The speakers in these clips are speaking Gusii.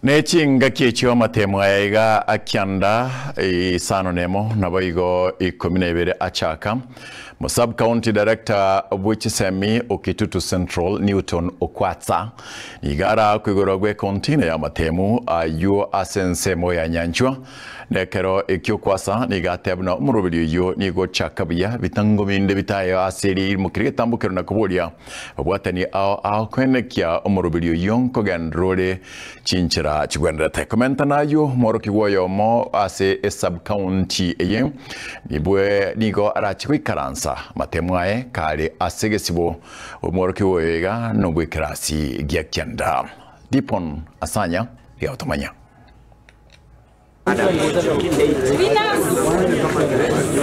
Ne chingaki echio amatemo aya iga akianda isano nemo naboigo ikomi na ibere achaka. Mo-Sub County Director bwe chisemi o Kitutu Central Newton Okwatsa nigo arakoigorwa gwe container ya amatemu aywo ase ensemo ya Nyanchwa. Nekero ekio Okwasa nigo ateba buna omoroberi oyio nigo ochaka buya bitango binde bitayo ase ririmo keria getambokero na koboria babwatani ao ao koenekia omoroberi oyio nkogenderera ore chinchera chigwenerete. Komenta nayio omworokigwa oyomo ase esub county eye nibwe nigo arache goikaransa amatemo aye kare ase egesibo. Omworokigwa oyo iga nobw'ekerasi gia kianda. Dipon Asanya riagotomanya.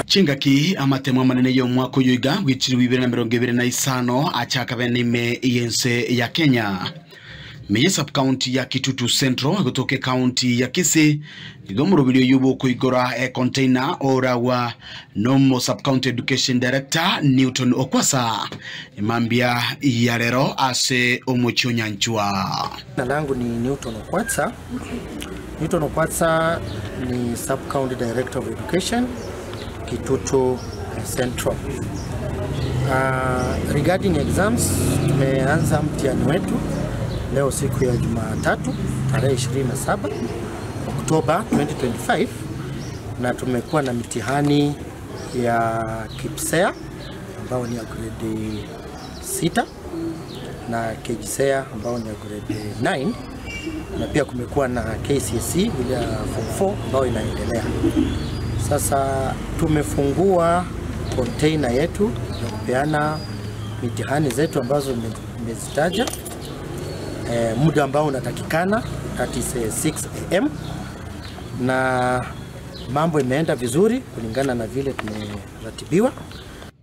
Chingaki amatemo amanene y'omwaka oyo iga bw'echilifu ibere na emerongo ebere na isano achaka bene ime y'ense ya Kenya. Ime ye sub-county ya Kitutu Central egotoka ecounty ya Kisii nigo omoroberi oyio bw'okoigora econtainer oragwa nomo sub-county education director Newton Okwasa emambia ya rero ase omochie o Nyanchwa. Jina langu ni Newton Okwatsa. Newton Okwatsa ni Sub County Director of Education Kitutu Central. Regarding exams, tumeanza mtihani wetu leo siku ya Jumatatu tarehe 27 Oktoba 2025 na tumekuwa na mitihani ya KPSEA ambao ni ya grade 6 na KJSEA ambao ni ya grade 9 na pia kumekuwa na KCSE ile ya form 4 ambayo inaendelea. Sasa tumefungua container yetu ya kupeana mitihani zetu ambazo nimezitaja, muda ambao unatakikana, that is 6 am, na mambo imeenda vizuri kulingana na vile tumeratibiwa.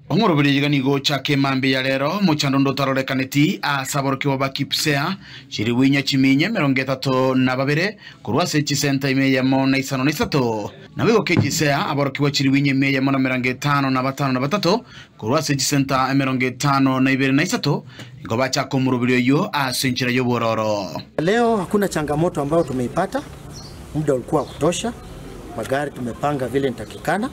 Omoroberi iga nigo ochaka emambia ya rero omochando onde otarorekaneti ase aborokigwa ba Kipsea chiribu inya chiminya emerongo etato na babere korwa ase chisenta ime eyemo na isano na isato. Naboigo Kejisea aborokigwa chiribu inya ime eyemo na emerongo etano na batano na batato korwa ase chisenta emerongo etano na ibere na isato nigo bachaka omoroberi oyio ase enchera y'obwororo. Leo hakuna changamoto ambayo tumeipata, muda ulikuwa wa kutosha, magari tumepanga vile nitakikana.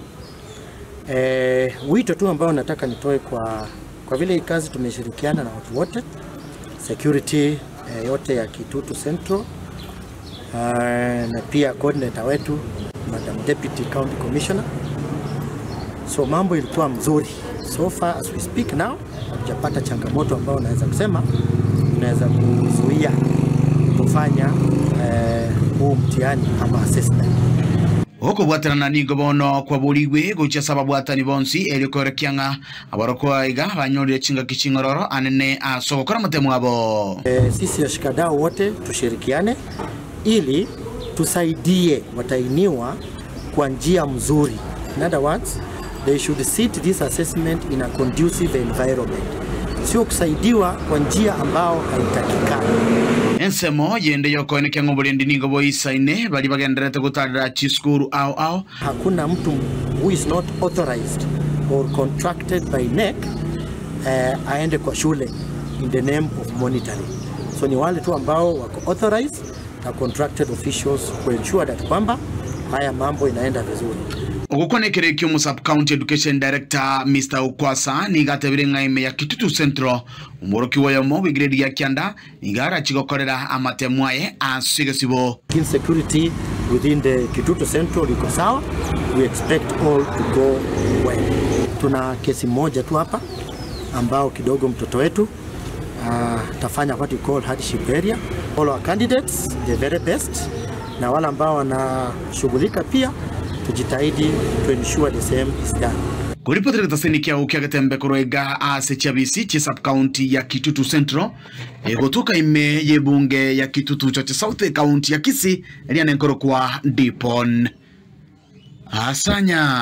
Wito tu ambao nataka nitoe kwa vile hii kazi tumeshirikiana na watu wote, security yote ya Kitutu Central, na pia coordinator wetu Madam Deputy County Commissioner. So mambo ilikuwa mzuri. So far as we speak now, hatujapata changamoto ambayo naweza kusema inaweza kuzuia kufanya huu mtihani ama assessment. Okobwaterana nigo bono kwaborigwe gochia ase ababwatani bonsi erio koerekia ng'a abarokwa iga banyorire chingaki ching'ororo anene ase ogokora amatemo abo. Sisi washikadau wote tushirikiane ili tusaidie watahiniwa kwa njia mzuri. In other words, they should sit this assessment in a conducive environment. Sio kusaidiwa kwa njia ambao haitakikani. Ensemo yende yokoenekia ng'a oborendi nigo boisaine bari bagenderete gotarera chisukuru ao ao. Hakuna mtu who is not authorized or contracted by KNEC aende kwa shule in the name of monitoring. So ni wale tu ambao wako authorized na contracted officials ku ensure that kwamba haya mambo inaenda vizuri. Ogokwana ekero ekio omo Sub County Education Director Mr Okwasa nigo atebire ng'a ime ya Kitutu Central omworokia oyomo bwe grade ya kianda nigo arachi gokorera amatemo aye ase egesibo. Insecurity within the Kitutu Central iko sawa, we expect all to go well. Tuna kesi moja tu hapa ambao kidogo mtoto wetu tafanya what we call hardship area. All our candidates the very best, na wale ambao wanashughulika pia tujitahidi to ensure the same is done. Koripotera getaseni kiao kia getembe korwa iga ase chiabisi chie sub county ya Kitutu Central egotoka ime y'ebunge ya Kitutu Chache South county ya Kisii eria nenkorokwa Dipon Asanya.